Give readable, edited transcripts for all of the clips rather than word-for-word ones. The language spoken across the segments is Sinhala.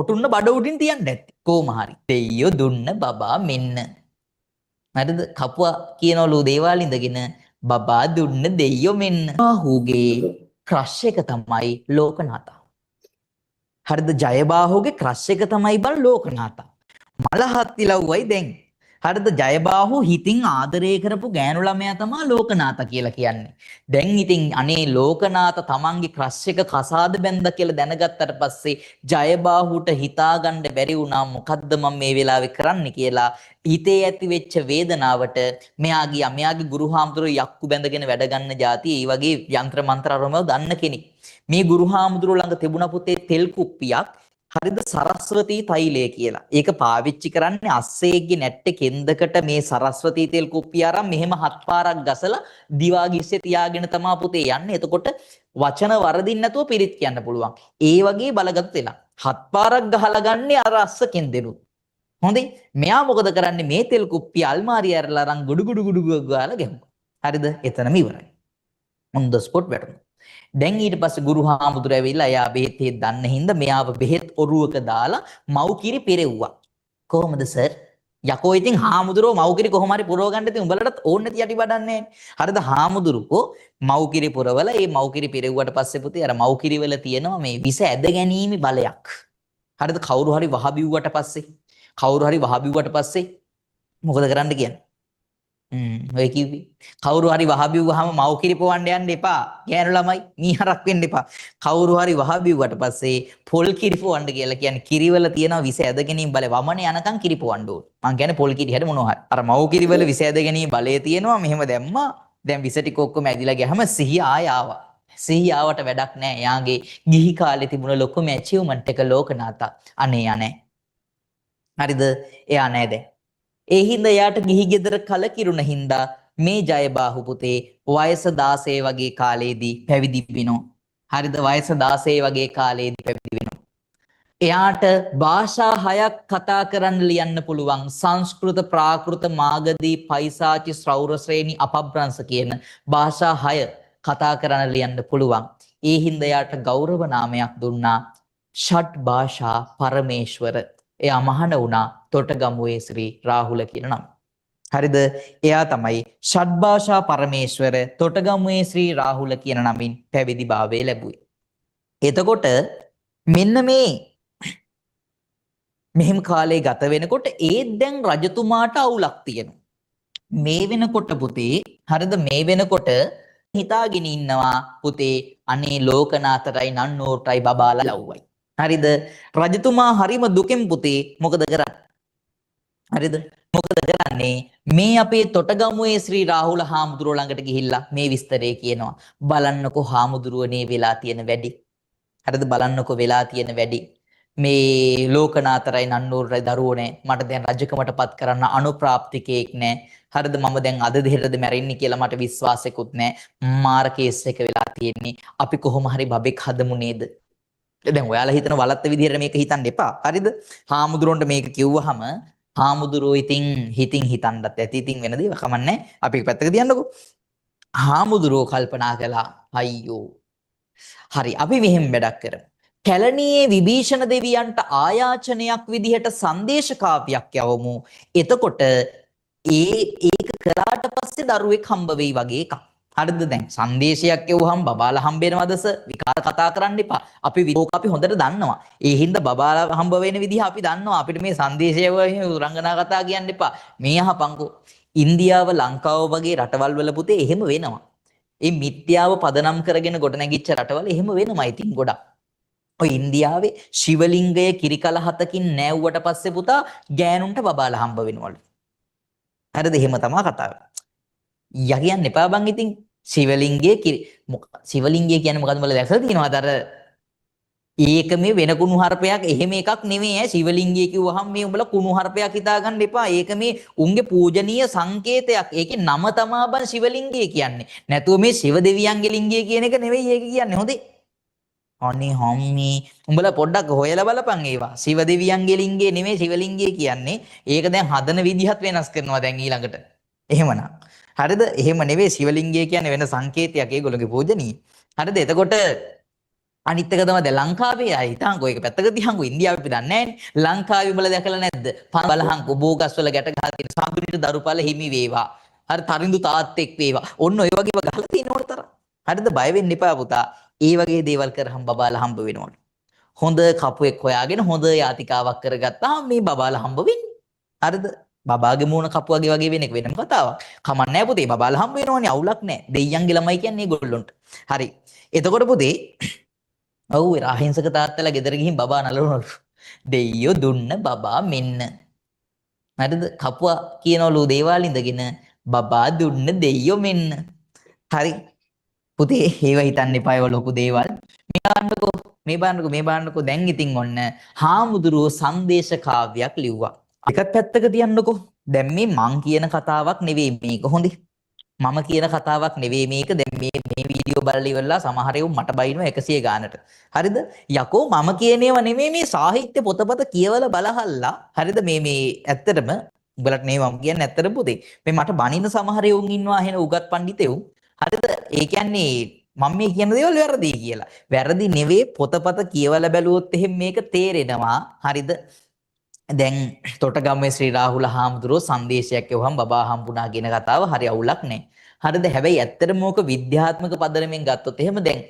කොටුන්න බඩ උඩින් තියන්න ඇති. කොහොම හරි. දෙයියෝ දුන්න බබා මෙන්න. හරිද? කපුවා කියනවලු දේවාල ඉඳගෙන බබා දුන්න දෙයියෝ මෙන්න. බාහුගේ ක්‍රෂ් එක තමයි ලෝකනාතා. හරිද? ජයබාහුගේ ක්‍රෂ් එක තමයි බං ලෝකනාතා. මලහත්ති ලව්වයි දැන්. හරිද? ජයබාහු හිතින් ආදරය කරපු ගෑනු ළමයා තමයි ලෝකනාත කියලා කියන්නේ. දැන් ඉතින් අනේ ලෝකනාත තමන්ගේ ක්‍රෂ් එක කසාද බැන්ද කියලා දැනගත්තට පස්සේ ජයබාහුට හිතාගන්න බැරි වුණා මොකද්ද මම මේ වෙලාවේ කරන්න කියලා. හිතේ ඇති වෙච්ච වේදනාවට මෙයා ගියා. මෙයාගේ ගුරු හාමුදුරුවෝ යක්කු බැඳගෙන වැඩ ගන්න ජාති, ඒ වගේ යන්ත්‍ර මන්ත්‍ර අරමව දන්න කෙනෙක්. මේ ගුරු හාමුදුරුවෝ ළඟ තිබුණ පුතේ තෙල් කුප්පියක්, හරිද, සරස්වතී තෛලය කියලා. ඒක පාවිච්චි කරන්නේ අස්සේගේ නැට්ටේ කෙන්දකට මේ සරස්වතී තෙල් කුප්පිය අරන් මෙහෙම හත් පාරක් ගසලා දිවා ගිස්සේ තියාගෙන තමා පුතේ යන්නේ. එතකොට වචන වරදින් නැතුව පිරිත් කියන්න පුළුවන්. ඒ වගේ බලගත් තෙලක්. හත් පාරක් ගහලා ගන්නේ අර අස්ස කෙන්දෙනුත්. හොඳේ. මෙයා මොකද කරන්නේ, මේ තෙල් කුප්පිය අල්මාරිය ඇරලා අරන් ගුඩු ගුඩු ගුඩු ගාලා ගැහුවා. හරිද? එතනම ඉවරයි. ඔන් the spot වැටුණා. දැන් ඊට පස්සේ ගුරු හාමුදුරුවෝ ඇවිල්ලා එයා බෙහෙත් හේත් දන්න හින්දා මෙයාව බෙහෙත් ඔරුවක දාලා මව් කිරි පෙරෙව්වා. කොහොමද සර්? යකෝ ඉතින් හාමුදුරුවෝ මව් කිරි කොහොම හරි පුරව ගන්න ඉතින් උඹලටත් ඕන නැති යටි බඩන්නේ. හරිද? හාමුදුරුවෝ මව් කිරි පුරවලා ඒ මව් කිරි පෙරෙව්වට පස්සේ පුතේ අර මව් කිරි වල තියෙනවා මේ විස ඇද ගැනීමේ බලයක්. හරිද? කවුරු හරි වහ බිව්වට පස්සේ, කවුරු හරි වහ බිව්වට පස්සේ මොකද කරන්න කියන්නේ? ඔය කිව්වේ. කවුරු හරි වහ බිව්වහම මව් කිරි පොවන්න යන්න එපා. ගෑනු ළමයි මීහරක් වෙන්න එපා. කවුරු හරි වහ බිව්වට පස්සේ පොල් කිරි පොවන්න කියලා කියන්නේ කිරිවල තියෙන විස ඇද ගැනීම බලය. වමනේ යනකම් කිරි පොවන්න ඕන. මං කියන්නේ පොල් කිරි හැර මොනවා හරි. අර මව් කිරිවල විස ඇද ගැනීම බලය තියෙනවා. මෙහෙම දැම්මා. දැන් විස ටික ඔක්කොම ඇදිලා ගියාම සිහිය ආය ආවා. සිහිය ආවට වැඩක් නෑ. එයාගේ ගිහි කාලේ තිබුණ ලොකුම ඇචීව්මන්ට් එක ලෝකනාතා. අනේ අනේ. හරිද? එයා නෑ දැන්. ඒ හින්දා එයාට ගිහි ගෙදර කලකිරුණ හින්දා මේ ජයබාහු පුතේ වයස 16 වගේ කාලේදී පැවිදි වෙනවා. හරිද? වයස 16 වගේ කාලේදී පැවිදි වෙනවා. එයාට භාෂා හයක් කතා කරන්න ලියන්න පුළුවන්. සංස්කෘත, ප්‍රාකෘත, මාගධී, පයිසාචි, ශ්‍රෞර ශ්‍රේණි, අපබ්‍රංශ කියන භාෂා හය කතා කරන්න ලියන්න පුළුවන්. ඒ හින්දා එයාට ගෞරව නාමයක් දුන්නා ෂට් භාෂා පරමේශ්වර. එයා මහාන වුණා තොටගමුවේ ශ්‍රී රාහුල කියන නම. හරිද? එයා තමයි ෂට්භාෂා පරමේශ්වර තොටගමුවේ ශ්‍රී රාහුල කියන නමින් පැවිදි භාවය ලැබුවේ. එතකොට මෙන්න මේ මෙහෙම කාලේ ගත වෙනකොට ඒත් දැන් රජතුමාට අවුලක් තියෙනවා. මේ වෙනකොට පුතේ, හරිද, මේ වෙනකොට හිතාගෙන ඉන්නවා පුතේ අනේ ලෝකනාථටයි නන්නෝටයි බබාලා ලව්වයි. හරිද? රජතුමා හරිම දුකෙන් පුතේ මොකද කරන්නේ? හරිද? මොකද කරන්නේ? මේ අපේ තොටගමුවේ ශ්‍රී රාහුල හාමුදුරුවෝ ළඟට ගිහිල්ලා මේ විස්තරය කියනවා. බලන්නකෝ හාමුදුරුවනේ වෙලා තියෙන වැඩි. හරිද? බලන්නකෝ වෙලා තියෙන වැඩි. මේ ලෝකනාතරයි නන්නූරයි දරුවෝ නෑ. මට දැන් රජකමට පත් කරන්න අනුප්‍රාප්තිකයෙක් නෑ. හරිද? මම දැන් අද දෙහෙටද මැරෙන්නේ කියලා මට විශ්වාසයකුත් නෑ. මාර කේස් එක වෙලා තියෙන්නේ. අපි කොහොම හරි බබෙක් හදමු නේද? දැන් ඔයාලා හිතන වලත්ත විදිහට මේක හිතන්න එපා. හරිද? හාමුදුරුවන්ට මේක කිව්වහම හාමුදුරුවෝ ඉතින් හිතින් හිතන්නත් ඇති. ඉතින් වෙන දේවල් කමන්නේ. අපි පැත්තක තියන්නකෝ. හාමුදුරුවෝ කල්පනා කළා අයියෝ හරි අපි මෙහෙම වැඩක් කරමු. කැලණියේ විභීෂණ දෙවියන්ට ආයාචනයක් විදිහට සංදේශ කාව්‍යයක් යවමු. එතකොට ඒක කළාට පස්සේ දරුවෙක් හම්බ වෙයි වගේ එකක්. හරිද? දැන් සංදේශයක් එවුවහම බබාලා හම්බ වෙනවද සර්? විකාර කතා කරන්න එපා. අපි ඕක අපි හොඳට දන්නවා. ඒ හින්දා බබාලා හම්බ වෙන විදිහ අපි දන්නවා. අපිට මේ සංදේශය එවුවා රංගනා කතා කියන්න එපා. මේ අහපන්කෝ. ඉන්දියාව ලංකාව වගේ රටවල් වල පුතේ එහෙම වෙනවා. ඒ මිත්‍යාව පදනම් කරගෙන ගොඩනැගිච්ච රටවල එහෙම වෙනවා ඉතින් ගොඩක්. ඔය ඉන්දියාවේ ශිවලිංගය කිරිකල හතකින් නෑව්වට පස්සේ පුතා ගෑනුන්ට බබාලා හම්බ වෙනවලු. හරිද? එහෙම තමා කතාව. යා කියන්න එපා බං ඉතින් ශිවලිංගයේ කිරි ශිවලිංගය කියන්නේ මොකද්ද මල දැකලා තියෙනවද? අර ඒක මේ වෙන කුණු හarpයක් එහෙම එකක් නෙමෙයි ඈ. ශිවලිංගය කිව්වහම මේ උඹලා කුණු හarpයක් හිතාගන්න එපා. ඒක මේ උන්ගේ පූජනීය සංකේතයක්. ඒකේ නම තමා බං ශිවලිංගය කියන්නේ. නැතුව මේ ශිව දෙවියන්ගේ ලිංගය කියන එක නෙවෙයි ඒක කියන්නේ. හොඳේ. අනේ හම්මී උඹලා පොඩ්ඩක් හොයලා බලපන් ඒවා. ශිව දෙවියන්ගේ ලිංගය නෙමෙයි ශිවලිංගය කියන්නේ. ඒක දැන් හදන විදිහත් වෙනස් කරනවා දැන් ඊළඟට. එහෙමනම්. හරිද? එහෙම නෙවෙයි ශිවලිංගය කියන්නේ වෙන සංකේතයක් ඒගොල්ලෝගේ පූජනීය. හරිද? එතකොට අනිත් එක තමයි දැන් ලංකාවේ අය හිතහන්කෝ ඒක පැත්තක තියහන්කෝ ඉන්දියාවේ අපි දන්නේ නැහැනේ. ලංකාවේ උඹලා දැකලා නැද්ද? බලහන්කෝ බෝගස් වල ගැට ගහලා තියෙන සඳුනිට දරුපල හිමි වේවා. හරි තරිඳු තාත්තෙක් වේවා. ඔන්න ඔය වගේ ඒවා ගහලා තියෙන ඕන තරම්. හරිද? බය වෙන්න එපා පුතා. ඒ වගේ දේවල් කරාම බබාලා හම්බ වෙනවලු. හොඳ කපුවෙක් හොයාගෙන හොඳ යාතිකාවක් කරගත්තාම මේ බබාලා හම්බ වෙන්නේ. හරිද? බබාගේ මූණ කපුවගේ වගේ වෙන එක වෙනම කතාවක්. කමක් නැහැ පුතේ බබාලා හම්බ වෙනවනේ අවුලක් නැහැ. දෙයියන්ගේ ළමයි කියන්නේ ඒගොල්ලොන්ට. හරි. එතකොට පුතේ ඔව් ඒ අහිංසක තාත්තලා ගෙදර ගිහින් බබා නලවනවලු. දෙයියෝ දුන්න බබා මෙන්න. හරිද? කපුවා කියනවලු දේවාල ඉඳගෙන බබා දුන්න දෙයියෝ මෙන්න. හරි. පුතේ ඒව හිතන්න එපා ඒව ලොකු දේවල්. මේ බලන්නකෝ මේ බලන්නකෝ මේ බලන්නකෝ දැන් ඉතින් ඔන්න හාමුදුරුවෝ සංදේශ කාව්‍යයක් ලිව්වා. එකත් පැත්තක තියන්නකෝ. දැන් මේ මං කියන කතාවක් නෙවෙයි මේක හොඳේ. මම කියන කතාවක් නෙවෙයි මේක. දැන් මේ මේ වීඩියෝ බලලා ඉවරලා සමහර ඒවා මට බයිනවා 100 ගානට. හරිද? යකෝ මම කියන ඒවා නෙමෙයි මේ සාහිත්‍ය පොතපත කියවලා බලහල්ලා. හරිද? මේ මේ ඇත්තටම උඹලට නෙවෙයි මම කියන්නේ ඇත්තටම පුතේ. මේ මට බනින සමහර එවුන් ඉන්නවා එහෙන උගත් පඬිතෙවුන්. හරිද? ඒ කියන්නේ මම මේ කියන දේවල් වැරදි කියලා. වැරදි නෙවෙයි පොතපත කියවලා බැලුවොත් එහෙම මේක තේරෙනවා. හරිද? දැන් තොටගම්මේ ශ්‍රී රාහුල හාමුදුරුවෝ සංදේශයක් එවුවම බබා හම්බුණා කියන කතාව හරි අවුලක් නෑ. හරිද? හැබැයි ඇත්තටම ඕක විද්‍යාත්මක පදනමෙන් ගත්තොත් එහෙම දැන්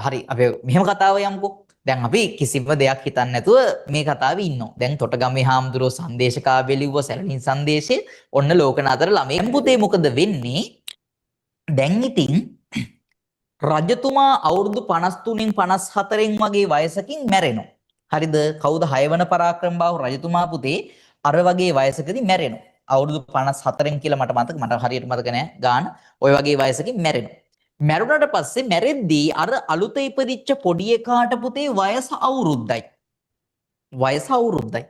හරි අපි මෙහෙම කතාව යමුකෝ. දැන් අපි කිසිම දෙයක් හිතන්නේ නැතුව මේ කතාවේ ඉන්නවා. දැන් තොටගම්මේ හාමුදුරුවෝ සංදේශ කාව්‍ය ලිව්වා සැලණින් සංදේශය. ඔන්න ලෝකනාතර ළමයි. දැන් පුතේ මොකද වෙන්නේ? දැන් ඉතින් රජතුමා අවුරුදු 53න් 54න් වගේ වයසකින් මැරෙනවා. හරිද? කවුද 6 වන පරාක්‍රමබාහු රජතුමා පුතේ අර වගේ වයසකදී මැරෙනවා. අවුරුදු 54න් කියලා මට මතක, මට හරියට මතක නෑ ගාන. ඔය වගේ වයසකින් මැරෙනවා. මැරුණාට පස්සේ මැරෙද්දී අර අලුත ඉපදිච්ච පොඩි එකාට පුතේ වයස අවුරුද්දයි. වයස අවුරුද්දයි.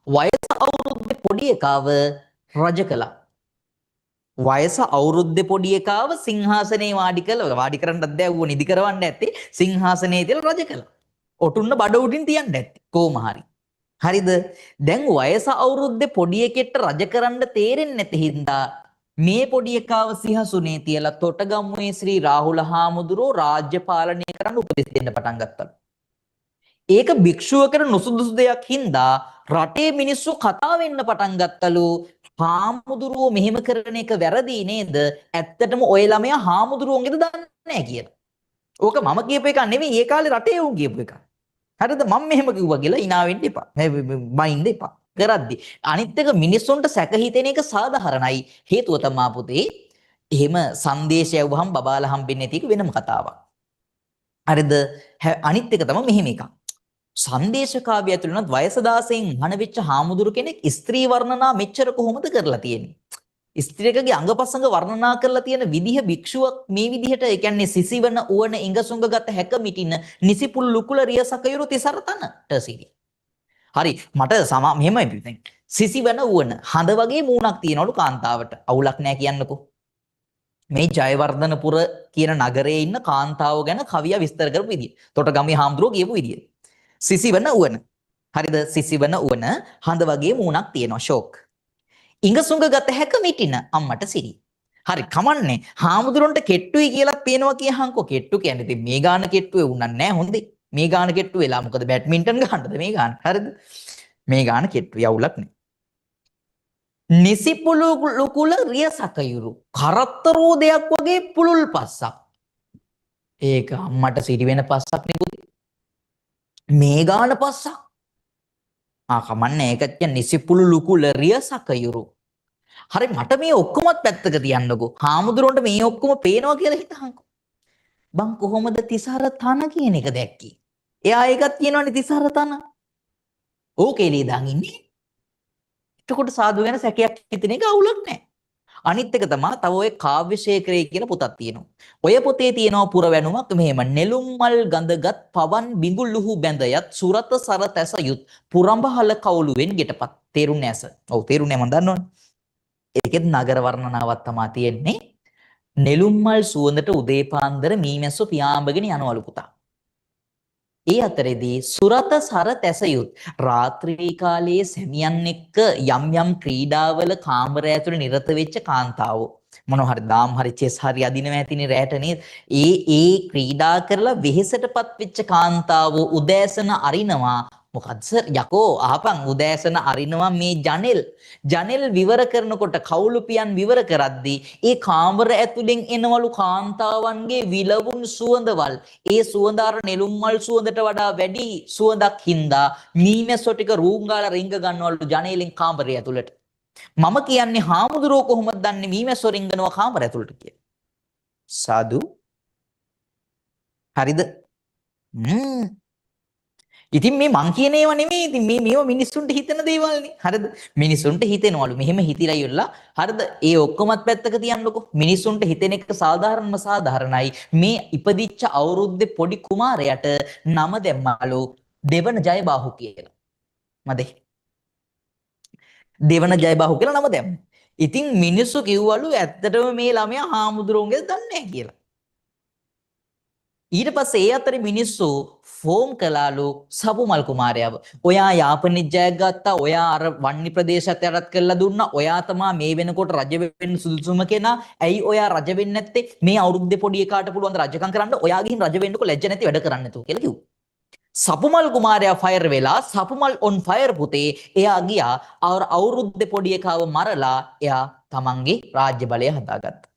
වයස අවුරුද්දේ පොඩි එකාව රජ කළා. වයස අවුරුද්දේ පොඩි එකාව සිංහාසනේ වාඩි කළා. වාඩි කරන්නත් බෑ ඌව නිදි කරවන්න ඇත්තේ සිංහාසනේ තියලා රජ කළා. ඔටුන්න බඩ උඩින් තියන්න ඇත්තේ කොහොම හරි. හරිද? දැන් වයස අවුරුද්දේ පොඩි එකෙක්ට රජ කරන්න තේරෙන්නේ නැති හින්දා මේ පොඩි එකාව සිහසුනේ තියලා තොටගමුවේ ශ්‍රී රාහුල හාමුදුරුවෝ රාජ්‍ය පාලනය කරන්න උපදෙස් දෙන්න පටන් ගත්තා. ඒක භික්ෂුවකට නුසුදුසු දෙයක් හින්දා රටේ මිනිස්සු කතා වෙන්න පටන් ගත්තලු හාමුදුරුවෝ මෙහෙම කරන එක වැරදි නේද? ඇත්තටම ඔය ළමයා හාමුදුරුවෝන්ගේද දන්නේ නැහැ කියලා. ඕක මම කියපු එකක් නෙවෙයි ඒ කාලේ රටේ උන් කියපු එකක්. හරිද? මම මෙහෙම කිව්වා කියලා hina වෙන්න එපා. බයින්න එපා. කරද්දි අනිත් එක මිනිස්සුන්ට සැක හිතෙන එක සාධාරණයි. හේතුව තමා පුතේ එහෙම සංදේශය ඇව්වහම බබාලා හම්බෙන්නේ නැති එක වෙනම කතාවක්. හරිද? අනිත් එක තමයි මෙහෙම එකක්. සංදේශ කාව්‍ය ඇතුළේ උනත් වයස 16න් මහණ වෙච්ච හාමුදුරු කෙනෙක් ස්ත්‍රී වර්ණනා මෙච්චර කොහොමද කරලා තියෙන්නේ? ස්ත්‍රියකගේ අංගපසංග වර්ණනා කරලා තියෙන විදිහ භික්ෂුවක් මේ විදිහට ඒ කියන්නේ සිසිවන උවන ඉඟසුඟ ගත හැක මිටින නිසිපුල් ලුකුල රිය සකයුරු තිසර තනට සිරි. හරි මට සමා මෙහෙමයි දැන් සිසිවන උවන හඳ වගේ මූණක් තියනවලු කාන්තාවට. අවුලක් නෑ කියන්නකෝ. මේ ජයවර්ධනපුර කියන නගරයේ ඉන්න කාන්තාව ගැන කවියා විස්තර කරපු විදිය. තොටගමේ හාමුදුරුවෝ කියපු විදිය. සිසිවන උවන. හරිද? සිසිවන උවන හඳ වගේ මූණක් තියෙනවා ෂෝක්. ඉඟසුඟ ගත හැක මිටින අම්මට සිරි. හරි කමන්නේ හාමුදුරන්ට කෙට්ටුයි කියලා පේනවා කියහන්කෝ. කෙට්ටු කියන්නේ ඉතින් මේ ගාන කෙට්ටු වුණා නෑ හොඳේ. මේ ගාන කෙට්ටු වෙලා මොකද බැඩ්මින්ටන් ගහන්නද මේ ගාන. හරිද? මේ ගාන කෙට්ටු යවුලක් නෑ. නිසිපුළු ලුකුල රිය සකයුරු කරත්තරෝ දෙයක් වගේ පුලුල් පස්සක්. ඒක අම්මට සිරි වෙන පස්සක් නේ පුතේ. මේ ගාන පස්සක්. ආ කමන්නේ ඒකත් කියන්නේ නිසිපුළු ලුකුල රිය සකයුරු. හරි මට මේ ඔක්කොමත් පැත්තක තියන්නකෝ. හාමුදුරුවන්ට මේ ඔක්කොම පේනවා කියලා හිතහන්කෝ. බං කොහොමද තිසර තන කියන එක දැක්කේ? එයා ඒකත් කියනවනේ තිසර තන. ඕක එළිය දාන් ඉන්නේ. එතකොට සාදු ගැන සැකයක් හිතෙන එක අවුලක් නෑ. අනිත් එක තමයි තව ඔය කාව්‍ය ශේඛරය කියලා පොතක් තියෙනවා. ඔය පොතේ තියෙනවා පුරවැණුමක් මෙහෙම නෙළුම් මල් ගඳගත් පවන් බිඟුලුහු බැඳ යත් සුරත සර තැස යුත් පුරඹහල කවුළුවෙන් ගෙටපත්. තේරුන්නේ නෑ සර්. ඔව් තේරුන්නේ නෑ මං දන්නවනේ. ඒකෙත් නගර වර්ණනාවක් තමා තියෙන්නේ. නෙළුම් මල් සුවඳට උදේ පාන්දර මීමැස්සෝ පියාඹගෙන යනවලු පුතා. ඒ අතරේදී සුරත සර තැසයුත් රාත්‍රී කාලයේ සැමියන් එක්ක යම් යම් ක්‍රීඩාවල කාමරය ඇතුලේ නිරත වෙච්ච කාන්තාවෝ. මොනවා හරි දාම් හරි චෙස් හරි අදිනවා ඇතිනේ රැට නේද? ඒ ඒ ක්‍රීඩා කරලා වෙහෙසටපත් වෙච්ච කාන්තාවෝ උදෑසන අරිනවා. මොකද්ද සර්? යකෝ අහපන්, උදෑසන අරිනවා මේ ජනෙල්. ජනෙල් විවර කරනකොට, කවුළු පියන් විවර කරද්දී ඒ කාමර ඇතුලෙන් එනවලු කාන්තාවන්ගේ විලවුන් සුවඳවල්. ඒ සුවඳ අර නෙළුම් මල් සුවඳට වඩා වැඩි සුවඳක් හින්දා මීමැස්සෝ ටික රූං ගාලා රිංග ගන්නවලු ජනේලෙන් කාමරය ඇතුලට. මම කියන්නේ හාමුදුරුවෝ කොහොමද දන්නේ මීමැස්සෝ රිංගනවා කාමර ඇතුලට කියලා? සාදු. හරිද? ඉතින් මේ මං කියන ඒවා නෙමෙයි. ඉතින් මේ මේවා මිනිස්සුන්ට හිතෙන දේවල්නේ. හරිද? මිනිස්සුන්ට හිතෙනවලු. මෙහෙම හිතිලා ඉවරලා, හරිද? ඒ ඔක්කොමත් පැත්තක තියන්නකෝ. මිනිස්සුන්ට හිතෙන එක සාධාරණම සාධාරණයි. මේ ඉපදිච්ච අවුරුද්දේ පොඩි කුමාරයාට නම දැම්මලු දෙවන ජයබාහු කියලා. මදේ. දෙවන ජයබාහු කියලා නම දැම්මා. ඉතින් මිනිස්සු කිව්වලු ඇත්තටම මේ ළමයා හාමුදුරුවන්ගේ දන්නේ නැහැ කියලා. ඊට පස්සේ ඒ අතරේ මිනිස්සු ෆෝම් කළාලු සපුමල් කුමාරයාව. ඔයා යාපනයේ ජයගත්තා, ඔයා අර වන්නි ප්‍රදේශයත් යටත් කරලා දුන්නා, ඔයා තමා මේ වෙනකොට රජ වෙන්න සුදුසුම කෙනා. ඇයි ඔයා රජ වෙන්නේ නැත්තේ? මේ අවුරුද්දේ පොඩි එකාට පුළුවන් ද රජකම් කරන්න? ඔයා ගිහින් රජ වෙන්නකෝ, ලැජ්ජ නැති වැඩ කරන්න නැතුව කියලා කිව්වා. සපුමල් කුමාරයා ෆයර් වෙලා, සපුමල් ඔන් ෆයර් පුතේ. එයා ගියා අර අවුරුද්දේ පොඩි එකාව මරලා එයා තමන්ගේ රාජ්‍ය බලය හදාගත්තා.